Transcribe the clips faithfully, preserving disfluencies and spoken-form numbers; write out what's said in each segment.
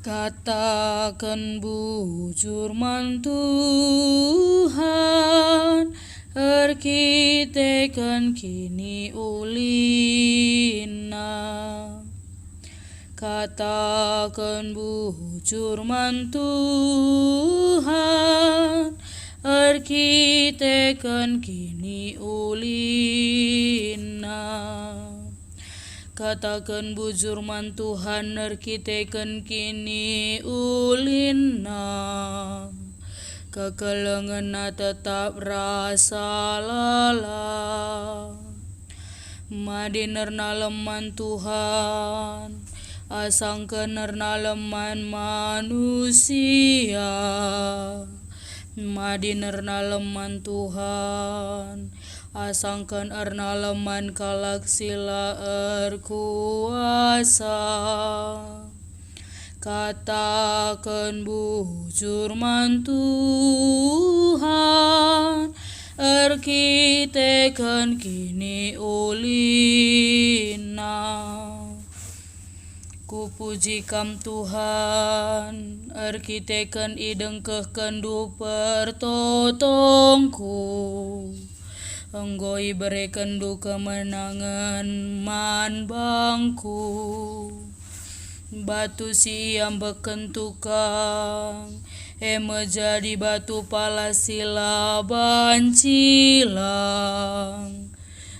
Kataken bujur man Tuhan, erkiteken kiniulinna. Kataken bujur man Tuhan, erkiteken kiniulinna. Kataken bujur man Tuhan erkiteken kiniulinna, kekelengenna tetap rasa lalap. Madin ernalem man Tuhan, asangken ernalem man manusia. Madin ernalem man Tuhan, asangken ernalem man kalak si la erkuasa. Kataken bujur man Tuhan, erkiteken kiniulinna. Kupuji Kam, Tuhan, erkiteken idengkehkenNdu pertotongku. Enggo iberekenNdu kemenangen man bangku. Batu si iambekken tukang, e me jadi batu pala si la banci lang.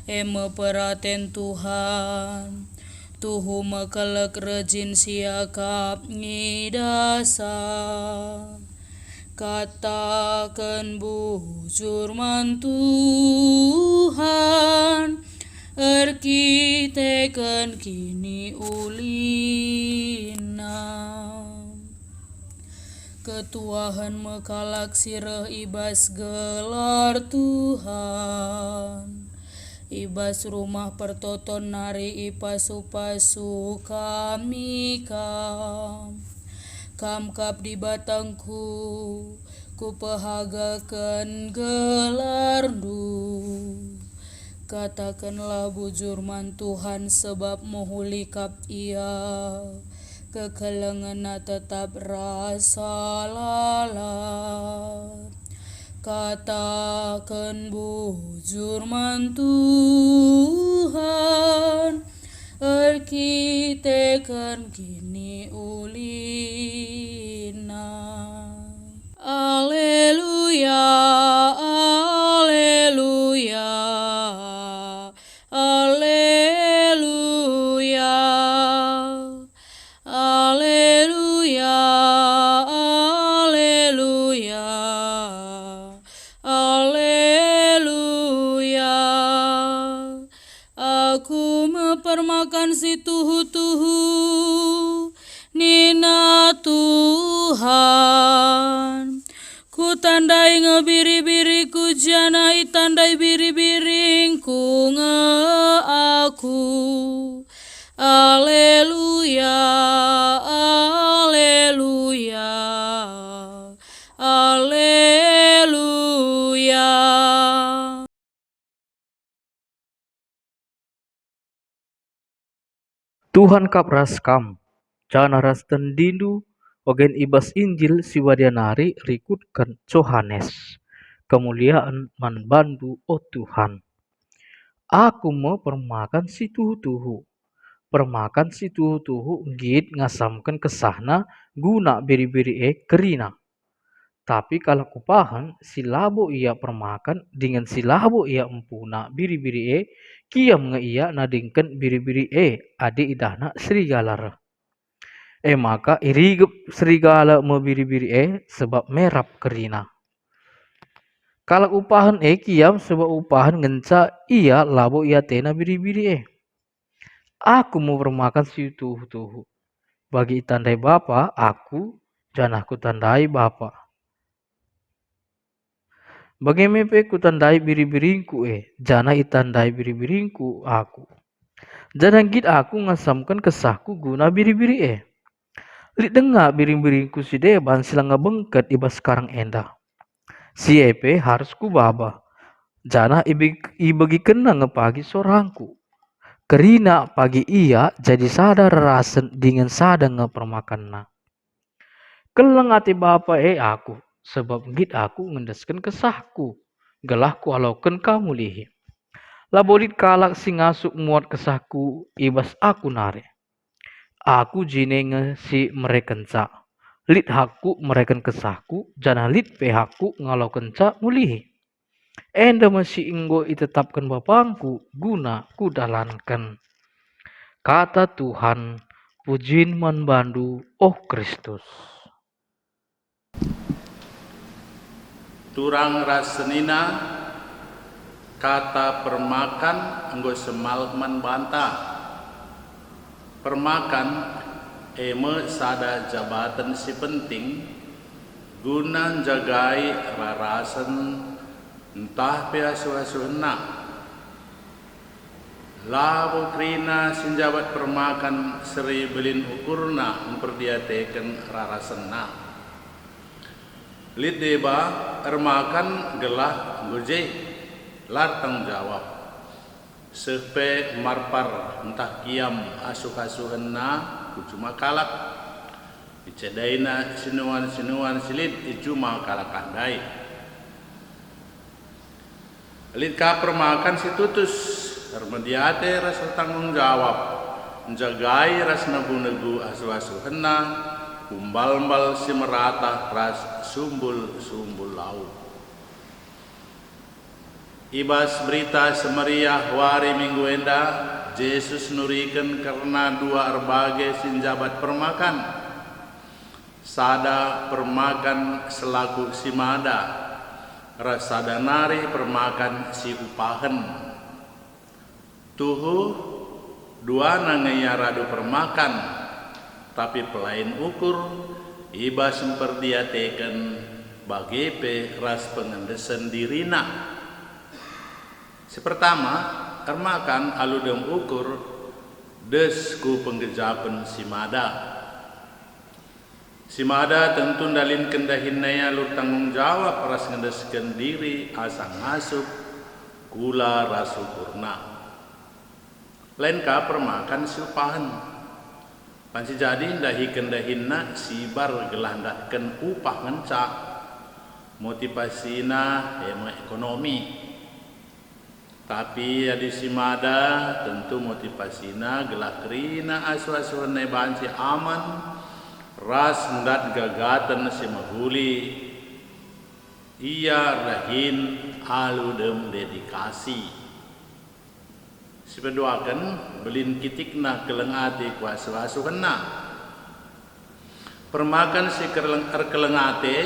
E me peraten Tuhan, tuhu mekelek rejin siakap ngidasa. Kataken bujur man Tuhan, erkiteken kiniulinna. Ketuahen me kalak si reh i bas gelar Tuhan. I bas rumah pertoton nari ipasu-pasu kami Kam. Kam kap Dibatangku, kupehagaken gelarNdu. Katakenlah bujur man Tuhan, sebab mehuli kap Ia. Kekelengenna tetap rasa lalap. Kataken bujur man Tuhan, erkiteken kiniulinna. Aleluya, aleluya, aleluya. Aleluya, aleluya, aleluya. Aku me permakan si tuhu-tuhu, nina Tuhan. Kutandai nge biri-biriku, janah itandai biri-biringku nge aku. Aleluya, aleluya, aleluya. Tuhan kap ras kam, janah ras tendindu, ogen i bas Injil si badia nari rikutken Johanes. Kemulian man bandu, o Tuhan. Aku me permakan si tuhu-tuhu. Permakan si tuhu-tuhu nggit ngasamken kesahna guna biri-biri e kerina. Tapi kalak upahen si labo ia permakan dingen si labo ia empuna biri-biri e, kiam nge ia nadingken biri-biri e adi idahna serigala reh. E maka irigep serigala me biri-biri e, sebab merap kerina. Kalak upahen e kiam sebab upahen ngenca ia labo iatena biri-biri e. Aku me permakan si tuhu-tuhu. Bagi itandai Bapa aku, janah kutandai Bapa. Bage me pe kutandai biri-biringku e, janah itandai biri-biringku aku. Janah nggit aku ngasamken kesahku guna biri-biri e. Lit denga biri-biringku si deban si langa bengket i bas sekarang enda. Si e pe harus kubaba, janah ibe-, ibegikenna nge pagi sorangku. Kerina pagi ia jadi sada rerasen dingen sada nge permakanna. Keleng ate Bapa e aku, sabap nggit aku ngendesken kesahku, gelah kualoken ka mulihi. Labo lit kalak si ngasup muat kesahku i bas aku nari. Aku jine nge si merekenca. Lit hakku mereken kesahku, janah lit pe hakku ngalokenca mulihi. Enda me si enggo itetapken Bapangku guna kudalanken. Kata Tuhan, pujin man bandu, oh Kristus. Turang ras senina, kata permakan enggo semalak man banta. Permakan e me sada jabaten si penting guna njagai rarasen ntah pe asuh-asuhenna. Labo kerina si njabat permakan seri belin ukurna mperdiateken rarasenna. Lit deba ermakan gelah enggo je, la ertanggung jawab. Seh pe marpar ntah kiam asuh-asuhenna ku juma kalak, icedaina sinuan-sinuan si lit i juma kalak ndai. Lit ka permakan si tutus, ermedia ate ras ertanggung jawab, njagai ras negu-negu asuh-asuhenna ku mbal-mbal si meratah ras sumbul-sumbul lau. I bas Berita Si Meriah wari Minggu enda, Jesus nuriken kerna dua erbage si njabat permakan. Sada permakan selaku si mada, ras sada nari permakan si upahen. Tuhu, duana nge ia radu permakan, tapi pelain ukur, i bas mperdiateken, bage pe ras pengendesen dirina. Si pertama, ermakan alu dem ukur, des ku penggejapen si mada. Si mada tentu ndalinken dahinna ia alu tanggung jawab ras ngendesken diri asa ngasup kula ras ukurna. Lain ka permakan si upahen. Banci jadi ndahiken dahinna sibar gelah ndatken upah ngenca. Motivasina e me ekonomi. Tapi adi si mada, tentu motivasina gelah kerina asuh-asuhen e banci aman ras ndat gagaten si mehuli. Ia erdahin alu dem dedikasi. Si peduaken, belin kitikna keleng ate ku asuh-asuhenna. Permakan si kerleng-, erkeleng ate,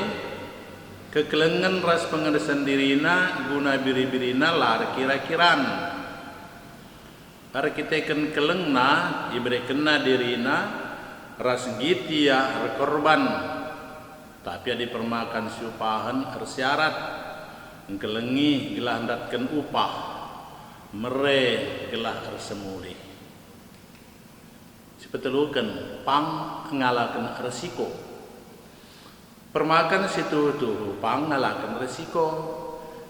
kekelengen ras pengendesen dirina guna biri-birina la erkira-kiran. Erkiteken kelengna, iberekenna dirina, ras nggit ia erkorban. Tapi adi permakan si upahen ersyarat, engkelengi gelah ndatken upah, mere gelah ersemulih. Si peteluken, pang ngalaken resiko. Permakan si tuhu-tuhu pang ngalaken resiko,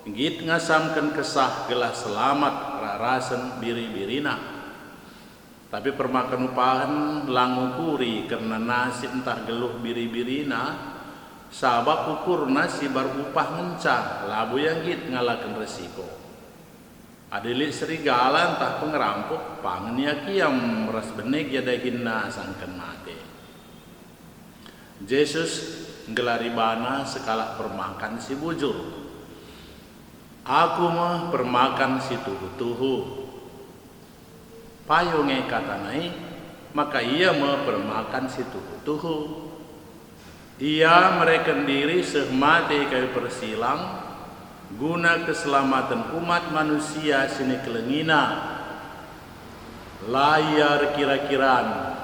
nggit ngasamken kesah gelah selamat rarasen biri-birina. Tapi permakan upahen la ngukuri kerna nasib ntah geluh biri-birina, sabap ukurna sibar upah ngenca, labo ia nggit ngalaken resiko. Adi lit serigala ntah pengerampok, pangen ia kiam ras bene gia dahinna asangken mate. Jesus nggelari bana sekalak permakan si bujur. Aku me permakan si tuhu-tuhu. Payo nge kata nai, maka ia me permakan si tuhu-tuhu. Ia mereken diri seh mate i kayu persilang, guna keselamaten umat manusia si nikelengina. La ia erkira-kiran.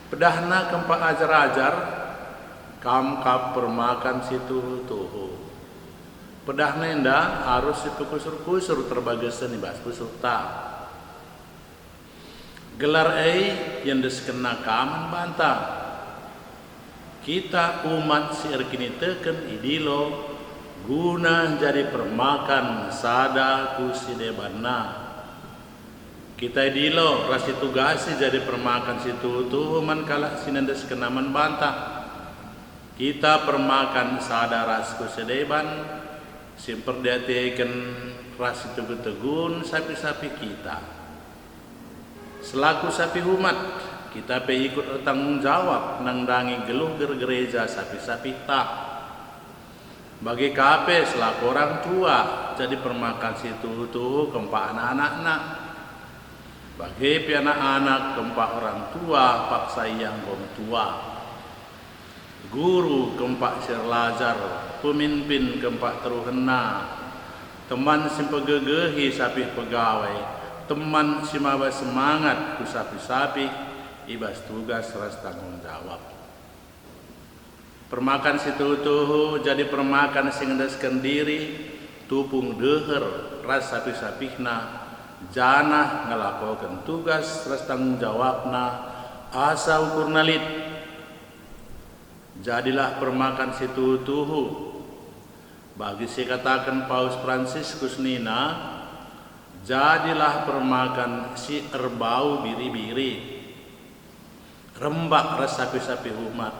Pedahna kempak ajar-ajar, kam kap permakan si tuhu-tuhu. Pedahna enda arus sipekusur-kusur terbagesen i bas pusuhta. Gelar e iendeskenna ka man banta. Kita umat si erkiniteken idilo guna jadi permakan sada ku si debanna. Kita idilo ras itugasi jadi permakan si tuhu-tuhu man kalak si nendeskenna man banta. Kita permakan sada ras ku si deban, si mperdiateken ras si tegu-tegun sapih-sapih kita. Selaku sapih umat, kita pe ikut ertanggung jawab nandangi geluh ger-gereja sapih-sapihta. Bage ka pe selaku orang tua, jadi permakan si tuhu-tuhu kempak anak-anakna. Bage pe anak-anak kempak orang tua paksa ia enggo metua. Guru kempak si erlajar, pemimpin kempak teruhenna, teman si mpegegehi sapih pegawai, teman si maba semangat ku sapih-sapih i bas tugas ras tanggung jawab. Permakan si tuhu-tuhu jadi permakan si ngendesken diri, tupung deher ras sapih-sapihna, janah ngelakoken tugas ras tanggung jawabna asa ukurna lit. Jadilah permakan si tuhu-tuhu. Bagi si kataken Paus Fransiskus nina, "Jadilah permakan si erbau biri-biri." Rembak ras sapih-sapih umat,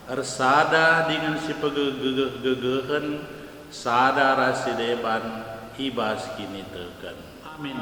ersada dingen si pegegeh-gegehen, sada ras si deban i bas kiniteken. Amin.